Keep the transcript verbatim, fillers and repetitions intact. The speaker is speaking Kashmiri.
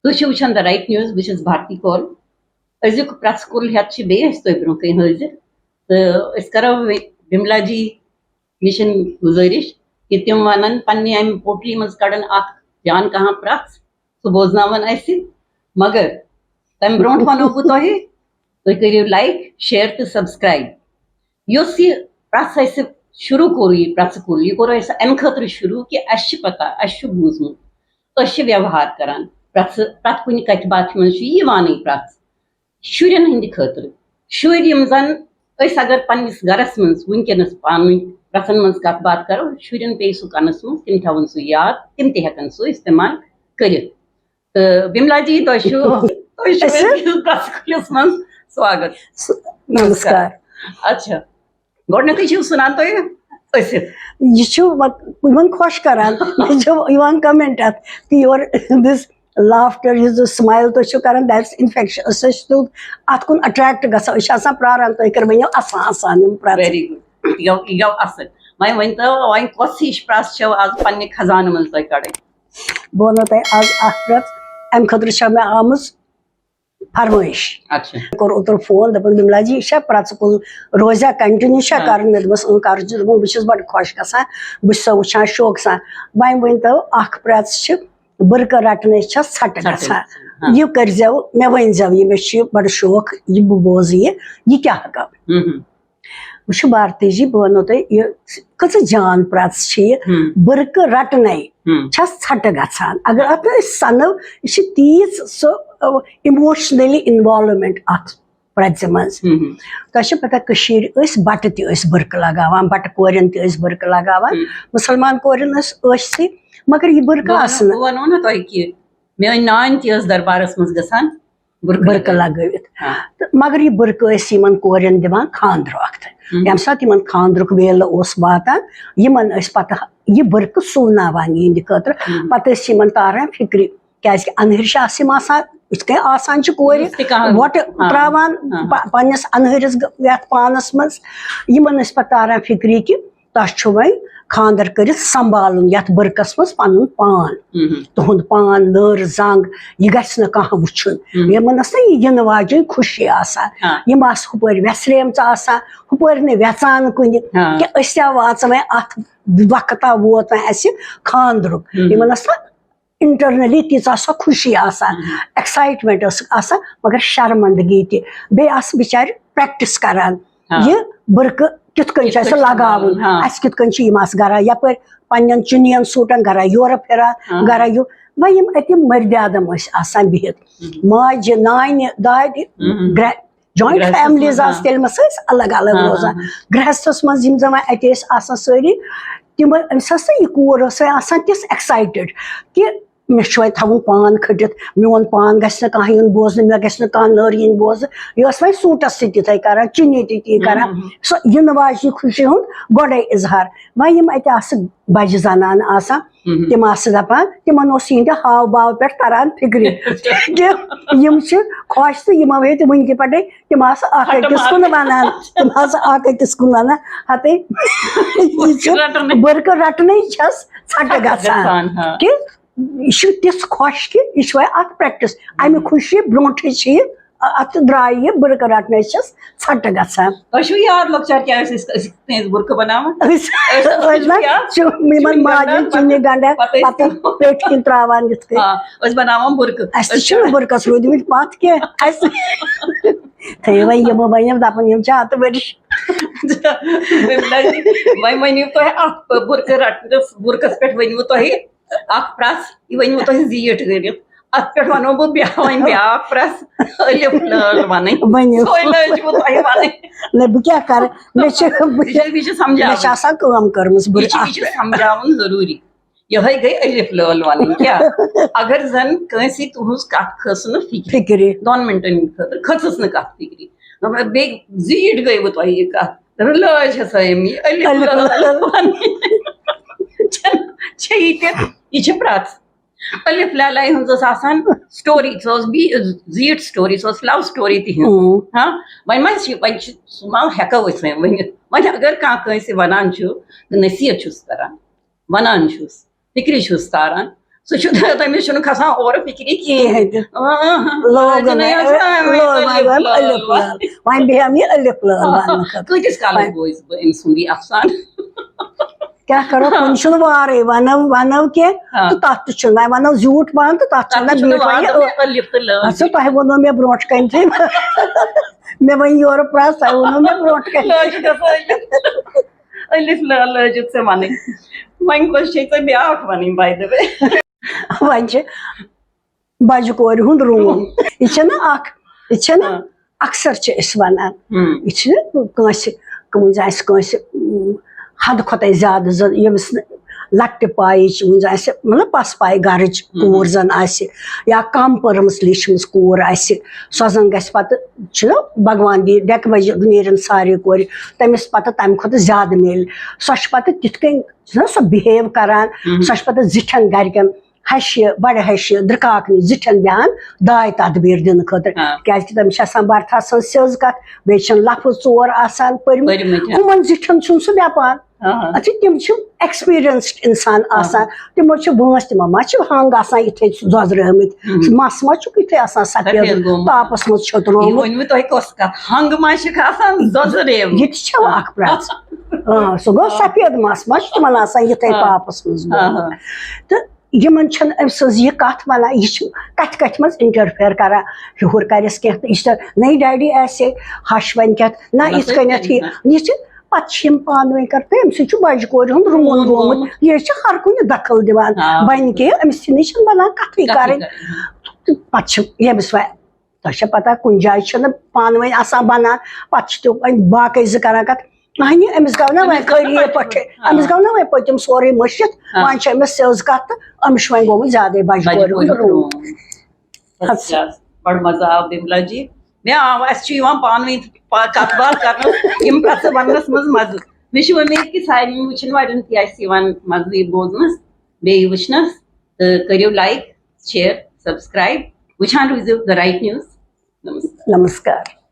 تُہۍ چھِو وٕچھان The Right News، بہٕ چھَس بھارتی کول۔ أزیُک پرٛژھ کُل ہٮ۪تھ چھِ بیٚیہِ أسۍ تۄہہِ برٛونٛہہ کَنہِ حٲضِر۔ تہٕ أسۍ کَرو وِ-، وِملا جی نِش گُزٲرِش کہِ تِم وَنَن پنٛنہِ اَمہِ پوٹلی منٛز کَڑَن اَکھ جان کانٛہہ پرٛژھ، سُہ بوزناوَن اَسہِ۔ مگر تَمہِ برٛونٛٹھ وَنو بہٕ تۄہہِ، تُہۍ کٔرِو like، share تہٕ subscribe۔ یُس یہِ پرٛژھ اَسہِ شروٗع کوٚر، یہِ پرٛژھٕ کُل، یہِ کوٚر اَسہِ اَمہِ خٲطرٕ شروٗع کہِ اَسہِ چھِ پَتہ، اَسہِ چھُ بوٗزمُت، أسۍ چھِ ویوہار کَران پرٛژھٕ، پرٛٮ۪تھ کُنہِ کَتھِ باتھِ منٛز چھُ یہِ یِوانٕے پرٛژھ۔ شُرٮ۪ن ہٕنٛدِ خٲطرٕ، شُرۍ یِم زَن أسۍ اگر پنٛنِس گَرَس منٛز وٕنکیٚنَس پانہٕ ؤنۍ پرٛژھَن منٛز کَتھ باتھ کَرو، شُرٮ۪ن پیٚیہِ سُہ کَنَس منٛز، تِم تھاوَن سُہ یاد، تِم تہِ ہٮ۪کَن سُہ استعمال کٔرِتھ۔ تہٕ بِملا جی، تۄہہِ چھُ، تۄہہِ چھُ أسۍ؟ أزکِس پرٛژھٕ کُلِس منٛز سواگت۔ س-، نمسکار۔ اچھا، گۄڈٕنیتھٕے چھِو سُنان تُہۍ أسِتھ۔ یہِ چھُ وق-، یِمن خۄش کران۔ مےٚ چھُ یِوان comment اَتھ کہِ your this laughter، یُس زَن smile تُہۍ چھِو کران، that's infection۔ أسۍ چھِ تیوٗت اَتھ کُن attract گژھان، أسۍ چھِ آسان پراران تُہۍ کٔرۍ ؤنِو اَسان اَسان یِم پرٛژھٕ۔ Very good۔ یہِ گوٚو، یہِ گوٚو اَصٕل۔ وۄنۍ ؤنۍ تو، وۄنۍ کۄس ہِش پرٛژھ چھَو آز پننہِ خزانہٕ منٛز تۄہہِ کَڑٕنۍ؟ بہٕ وَنو تۄہہِ آز اَکھ پرٛژھ، اَمہِ خٲطرٕ چھےٚ مےٚ آمٕژ فرمٲیش۔ اچھا۔ مےٚ کوٚر اوترٕ phone، دَپان، "بِملا جی، یہِ چھا پرٛژھٕ کُل روزیا continue چھا ہاں۔ کَرُن؟" مےٚ دوٚپمَس، "اۭں، کَرُن چھُ۔" دوٚپُن، "بہٕ چھُس بَڑٕ خۄش گژھان، بہٕ چھُسو وٕچھان شوقہٕ سان۔" وۄنۍ ؤنۍ تو، اَکھ پرٛژھ چھِ بٕرکہٕ رَٹنَے چھَس ژھَٹہٕ ژھَٹہٕ گژھان۔ گژھان، ہاں۔ یہِ کٔرۍزیو، مےٚ ؤنۍزیو یہِ، مےٚ چھُ یہِ بَڑٕ شوق، یہِ بہٕ بوزٕ یہِ، یہِ کیٛاہ گوٚو؟ ہُم ہُم۔ وٕچھِو بھارتی جی، بہٕ وَنو تۄہہِ، یہِ کۭژاہ جان پرٛژھ چھِ یہِ۔ ہُم۔ بٕرکہٕ رَٹنَے ہُم۔ چھَس ژھَٹہٕ گژھان۔ اگر اَتھ نہٕ أسۍ سَنو، یہِ چھِ تیٖژ سُہ، اَ، emotionally involvement اَتھ پرٛژھِ منٛز۔ ہُم ہُم۔ تۄہہِ چھِ پَتہ، کٔشیٖرِ ٲسۍ بَٹہٕ تہِ ٲسۍ بٕرکہٕ لَگاوان، بَٹہٕ کورٮ۪ن تہِ ٲسۍ بٕرکہٕ لَگاوان، ہُم۔ مُسلمان کورٮ۪ن ٲسۍ، ٲسۍ سٕے، مگر یہِ بٕرکہٕ بہٕ وَنو، آسہٕ نہٕ۔ بہٕ وَنو نہ تۄہہِ کہِ میٲنۍ نانۍ تہِ ٲس دربارَس منٛز گژھان، بُرکہٕ بُرکہٕ لگٲوِتھ۔ لگٲوِتھ۔ ہاں۔ تہٕ مگر یہِ بُرکہٕ ٲسۍ یِمن کورٮ۪ن دِوان خانٛدرٕ وقتہٕ۔ ہم۔ ییٚمہِ ساتہٕ یِمن خانٛدرُک ویلہٕ اوس واتان، یِمن ٲسۍ پتہٕ یہِ بُرکہٕ سُوناوان یِہنٛدِ خٲطرٕ۔ ہم۔ پتہٕ ٲسۍ یِمن تاران فِکرِ، کیازِ کہِ اَنہٕرۍ چھِ آسہٕ یِم آسان، یِتھ کٔنۍ آسان چھِ کورِ، یُس تہِ کانٛہہ، وۄٹہٕ ہاں۔ تراوان ہاں۔ پا-، پننِس اَنہٕرِس گ-، یَتھ پانس منٛز۔ یِمن ٲسۍ پتہٕ تاران فِکرِ کہِ تۄہہِ چھُ وۄنۍ خانٛدر کٔرِتھ سنبھالُن یتھ بُرکس منٛز پنُن پان۔ مہم۔ تُہُنٛد پان، نٔر، زنٛگ، یہِ گژھِ نہٕ کانٛہہ وُچھُن۔ مہم۔ یِمن ٲس نہ یہِ یِنہٕ واجیٚنۍ خوشی آسان۔ ہاں۔ یِم آسہٕ ہُپٲرۍ وٮ۪سریمژٕ آسان، ہُپٲرۍ نہٕ وٮ۪ژان کُنہِ، ہاں۔ کہِ أسۍ ہا واژو وۄنۍ اتھ وقتا ووت وۄنۍ اسہِ خانٛدرُک۔ مہم۔ یِمن ٲس نہ internally تیٖژاہ سۄ خوشی آسان، مہم۔ excitement ٲس آسان، مگر شرمندگی تہِ۔ بیٚیہِ آسہٕ بِچارِ practice کران۔ ہاں۔ یہِ بُرکہٕ کِتھ کٔنۍ چھُ کِتھ اَسہِ کٔنۍ چھُ لگاوُن؟ لگاوُن؟ ہاں۔ اَسہِ کِتھ کٔنۍ چھُ یِم آسہٕ گرا یَپٲرۍ پننٮ۪ن چُنین سوٗٹن گرا یورٕ پھِران، ہاں۔ گرا یہِ۔ وۄنۍ یِم اَتہِ مٔردِ آدم ٲسۍ آسان بِہِتھ، ہم۔ ماجہِ، نانہِ، دادِ، ہم۔ گرٛ-، joint گرٛہستَس families منٛز، آسہٕ ہاں۔ تیٚلہِ مہ ٲسۍ الگ الگ ہاں، روزان۔ ہاں، ہاں۔ گرٛہستَس منٛز یِم زَن وۄنۍ اَتہِ ٲسۍ آسان سٲری، تِم ٲسۍ، أمِس ٲس نہ یہِ کوٗر ٲس وۄنۍ آسان تِژھ excited کہِ مےٚ چھُ وۄنۍ تھاوُن پان کھٔٹِتھ، میون پان گژھِ نہٕ کانٛہہ یُن بوزنہٕ، مےٚ گژھِ نہٕ کانٛہہ نٔر یِنۍ بوزنہٕ۔ یہِ ٲس وۄنۍ سوٗٹَس سۭتۍ تِتھَے کَران، چُنی تہِ تی کَران۔ ہم، ہم۔ سۄ یِنہٕ واجنہِ خوشی ہُنٛد گۄڈَے اظہار۔ وۄنۍ یِم اَتہِ آسہٕ بَجہِ زَنانہٕ آسان، ہم۔ تِم آسہٕ دَپان، تِمَن اوس یِہِنٛدِ ہاو باو پٮ۪ٹھ تَران فِکرِ کہِ یِم چھِ خۄش تہٕ یِمو ہیٚتہِ وٕنہِ تہِ پٮ۪ٹھَے، تِم آسہٕ اَکھ ہَٹہٕ أکِس کُن مارٕ۔ وَنان، تِم آسہٕ اَکھ أکِس کُن وَنان، ہَتٕے یہِ چھُ رَٹُن۔ بُرکہٕ رَٹنٕے چھَس ژھَٹہٕ ژھَٹہٕ گژھان۔ گژھان، ہاں۔ کہِ یہِ چھُ تِژھ خۄش کہِ یہِ چھُ وۄنۍ اَتھ practice۔ اَمہِ خوشی برونٛٹھٕے چھِ یہِ، اَ-، اَتھ درٛاے یہِ بُرکہٕ رَٹنَے چھَس ژھَٹہٕ گژھان۔ تۄہہِ چھُو یاد لۄکچار کیٛاہ ٲسۍ أسۍ، أسۍ کِتھ کٔنۍ ٲسۍ بُرکہٕ بَناوان؟ أسۍ، أسۍ ٲسۍ أسۍ چھِو نہ یاد؟ چھِ یِمَن چُنہِ ماجٮ۪ن گَنٛڈان، چُنہِ گَنٛڈان، پَتہٕ ٲسۍ پَتہٕ پیٹہِ کِنۍ ترٛاوان یِتھ کٔنۍ۔ آ، أسۍ بَناوان بُرکہٕ۔ اَسہِ تہِ چھِنہٕ بُرکَس روٗدمٕتۍ پَتھ کینٛہہ۔ اَسہِ تھٲیِو وۄنۍ یِمو وۄنۍ یِم دَپان یِم چھِ اَتہٕ ؤرِش۔ وۄنۍ ؤنِو تۄہہِ اَکھ بُرکہٕ رَٹنَس، بُرکَس پٮ۪ٹھ ؤنِو تۄہہِ اَکھ پرٛژھ، یہِ ؤنِو تۄہہِ زیٖٹھ کٔرِتھ۔ اَتھ پٮ۪ٹھ وَنو بہٕ بیٛاکھ، وۄنۍ بیٛاکھ پرٛژھ، ألِف لٲل وَنٕنۍ۔ ؤنِو۔ سۄے لٲج بہٕ تۄہہِ وَنٕنۍ۔ نہ، بہٕ کیٛاہ کَرٕ؟ مےٚ چھِ، بہٕ یہِ چھِ، یہِ چھِ سَمجھاوٕنۍ۔ مےٚ چھِ آسان کٲم کٔرمٕژ، بہٕ یہِ چھِ، یہِ چھِ سَمجھاوُن ضروٗری۔ یِہوٚے گٔے ألِف لٲل وَنٕنۍ۔ کیٛاہ؟ اگر زَن کٲنٛسہِ تُہٕنٛز کَتھ کھٔژ نہٕ فِکرِ، فِکرِ۔ دۄن مِنٹَن خٲطرٕ کھٔژٕس نہٕ کَتھ فِکرِ، مطلب، بیٚیہِ زیٖٹھ گٔیوٕ تۄہہِ یہِ کَتھ، لٲج ہسا أمۍ یہِ ألِف ألِف لٲل لٲل۔ وَنٕنۍ۔ چھےٚ، چھےٚ یہِ تہِ، یہِ چھِ پرٛژھ۔ ألِف لیلایہِ ہٕنٛز ٲس آسان story، سۄ ٲس بیٚیہِ زیٖٹھ story، سۄ ٲس love story تِہِنٛز۔ اۭں۔ ہاں، وۄنۍ ما چھِ، وۄنۍ چھِ، سُہ ما ہٮ۪کو أسۍ وۄنۍ ؤنِتھ۔ وۄنۍ اگر کانٛہہ کٲنٛسہِ وَنان چھُ تہٕ نصیحت چھُس کَران، وَنان چھُس، فِکرِ چھُس تاران، سُہ چھُ، تٔمِس چھُنہٕ کھسان اورٕ فِکرِ کِہیٖنۍ۔ کِہیٖنۍ تہِ۔ آ، آ، آ۔ لوگ وۄنۍ مےٚ چھُنہٕ یِوان لوگ الف وۄنۍ لام۔ الف لام۔ وۄنۍ بیٚہم یہِ الف لام وننہٕ خٲطرٕ۔ کۭتِس کالس بوزِ بہٕ أمۍ سُنٛد یہِ افسانہٕ؟ کیٛاہ کرو، کُنہِ چھُنہٕ وارٕے، ونو ونو کینٛہہ ہاں۔ تہٕ تتھ تہِ چھُنہٕ وۄنۍ، ونو زیوٗٹھ پہن تہٕ تتھ تتھ چھُنہٕ تہِ چھُنہٕ بیٚیہِ وۄنۍ وارٕ یہِ۔ الف تہٕ لام۔ اچھا، تۄہہِ ووٚنو مےٚ برونٛٹھ کنہِ تہِ۔ مےٚ وۄنۍ یورٕ پرٛژھ، تۄہہِ ووٚنو مےٚ برونٛٹھ کنہِ۔ لٲجِتھ ٲس الف۔ الف لام لٲجِتھ ژےٚ ونٕنۍ۔ وۄنۍ کۄس چھے ژےٚ بیٛاکھ ونٕنۍ، by the way؟ وۄنۍ چھِ بجہِ کورِ ہُنٛد روٗل۔ یہِ چھَنہ اکھ، یہِ چھَنہ ہاں۔ اکثر چھِ أسۍ ونان، ہم۔ یہِ چھِ کٲنٛسہِ، کُنہِ زَنہِ آسہِ کٲنٛسہِ، اُم، حدٕ کھۄتَے زیادٕ زَن ییٚمِس نہٕ لۄکٹہِ پایِچ، وُنہِ زَن آسہِ، مطلب، پَس پایہِ گَرٕچ ہم۔ کوٗر زَن آسہِ یا کَم پٔرمٕژ لیٖچھمٕژ کوٗر آسہِ، سۄ زَن گژھِ پَتہٕ، چھُنہ بھگوان دی ڈٮ۪کہٕ بَجہِ نیرَن سارے کورِ، تٔمِس پَتہٕ تَمہِ کھۄتہٕ زیادٕ میلہِ۔ سۄ چھِ پَتہٕ تِتھ کٔنۍ چھُنہ سۄ بِہیو کَران، ہم۔ سۄ چھِ پَتہٕ زِٹھٮ۪ن گَرِکٮ۪ن ہشہِ، بڑٕ ہشہِ، درکاکنہِ زِٹھٮ۪ن بیٚہان داے تدبیر دِنہٕ خٲطرٕ۔ ہاں۔ کیازِ کہِ تٔمِس چھِ آسان برتھا سٕنٛز سیٚز کتھ، بیٚیہِ چھِنہٕ لفظ ژور آسان پٔرمٕتۍ۔ پٔرمٕتۍ، ہاں۔ یِمن زِٹھٮ۪ن چھُنہٕ سُہ مےٚ پان۔ ہاں، ہاں۔ اچھا، تِم چھِ experienced انسان ہاں۔ آسان، تِمو چھِ وٲنٛس، تِمن ما چھِ ہنٛگ آسان یِتھے سُہ زۄزرٲومٕتۍ، ہُم۔ مس ما چھُکھ یِتھے آسان سفید سفید گوٚمُت۔ تاپس منٛز چھوٚترومُت۔ یہِ ؤنِو تۄہہِ کۄس کتھ، ہنٛگ ما چھِکھ آسان زۄزرٲومٕتۍ؟ یہِ تہِ چھِ اکھ پرٛژھ۔ آ، سُہ گوٚو ہاں۔ سفید مس ما چھُ تِمن آسان یِتھے ہاں۔ تاپس منٛز ہاں، گوٚمُت۔ ہاں۔ تہٕ یِمن چھُنہٕ أمۍ سٕنٛز یہِ کتھ ونان، یہِ چھِ کتھِ کتھِ منٛز interfere کران، ہیوٚر کرٮ۪س کینٛہہ تہٕ یہِ چھِ، نہ ڈیڈی آسہِ ہش وۄنۍ کیٛاہ، نہ نہ یِتھ سُہ کٔنٮ۪تھ یہِ، کینٛہہ۔ یہِ چھِ، پتہٕ چھِ یِم پانہٕ ؤنۍ کران، تہٕ أمۍ سۭتۍ چھُ بجہِ کورِ ہُنٛد روٗن روٗن گوٚمُت، گوٚمُت۔ یہِ چھِ ہر کُنہِ دخل دِوان، آ۔ بنہِ کیٛاہ، أمِس تہِ نہٕ چھِنہٕ بنان کتھٕے کتھٕے کرٕنۍ۔ کرٕنۍ۔ تہٕ پتہٕ چھِ ییٚمِس وۄنۍ، تۄہہِ چھےٚ پتہ، کُنہِ جایہِ چھُنہٕ پانہٕ ؤنۍ آسان بنان، پتہٕ چھِ تِم وۄنۍ باقٕے زٕ کران کتھ، اہنہِ، أمِس گوٚو نہ وۄنۍ أمِس گوٚو نہ قریب پٲٹھۍ، پٲٹھۍ، ہاں۔ أمِس گوٚو نہ وۄنۍ پٔتِم سورُے مٔشِتھ، ہاں۔ وۄنۍ چھِ أمِس سیٚز کتھ تہٕ أمِس چھُ وۄنۍ گوٚمُت زیادَے بجہِ بجہِ کورِ ہُنٛد کورِ روٗن۔ ہُنٛد۔ First class، بڑٕ مزٕ آو بِملا جی۔ مےٚ آو، اَسہِ چھُ یِوان پانہٕ ؤنۍ پا-، کتھ باتھ کرنس، یِم پرٛژھٕ وننس منٛز مزٕ۔ مےٚ چھِ وۄمید کہِ سارنٕے وٕچھن والٮ۪ن تہِ آسہِ یِوان مزٕ یہِ بوزنس، بیٚیہِ وٕچھنس۔ تہٕ کٔرِو like، share، subscribe۔ وٕچھان روٗزِو The Right News۔ Namaskar. Namaskar.